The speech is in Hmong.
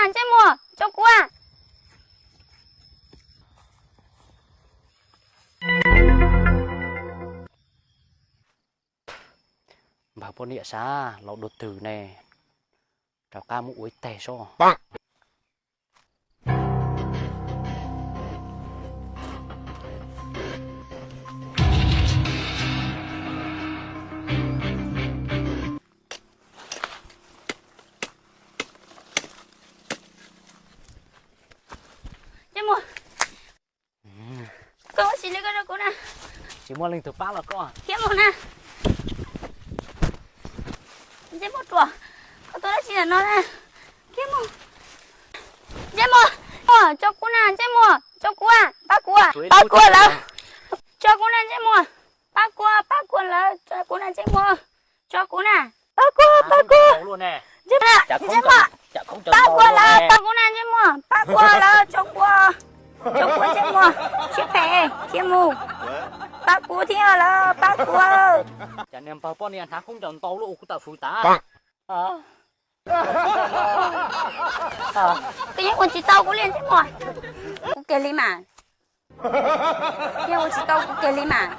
Ntsej Muag, tso kuv a. Npawg poj niam sab laus dua twg ne, rov qab mus ua ib teg sob. Ntsej Muag, koj ua tsis li koj rau kuv na. Tsis muaj leej twg pab los koj khiav mus na. Ntsej Muag ruam, koj tuaj dab tsi ntawm no na? Khiav mus. Ntsej Muag, tso kuv na Ntsej Muag, tso kuv, pab kuv, pab kuv lawm. Tso kuv na Ntsej Muag, pab kuv, pab kuv lawm, tso kuv na Ntsej Muag, tso kuv na, pab kuv, pab kuv. Ntsej Muag, Ntsej Muag, pab kuv lawm, pab kuv na Ntsej Muag, pab kuv lawm, tso kuv, tso kuv Ntsej Muag, siab phem, khiav mus. Pab kuv thiab lawm, pab kuv. Cas niag npawg poj niam hnav khaub ncaws ntau luaj ua kuv tawm fws tas. Koj yeej ua tsis tau kuv li Ntsej Muag. Kuv kiag li mas. Yeej ua tsis tau kuv kiag li mas.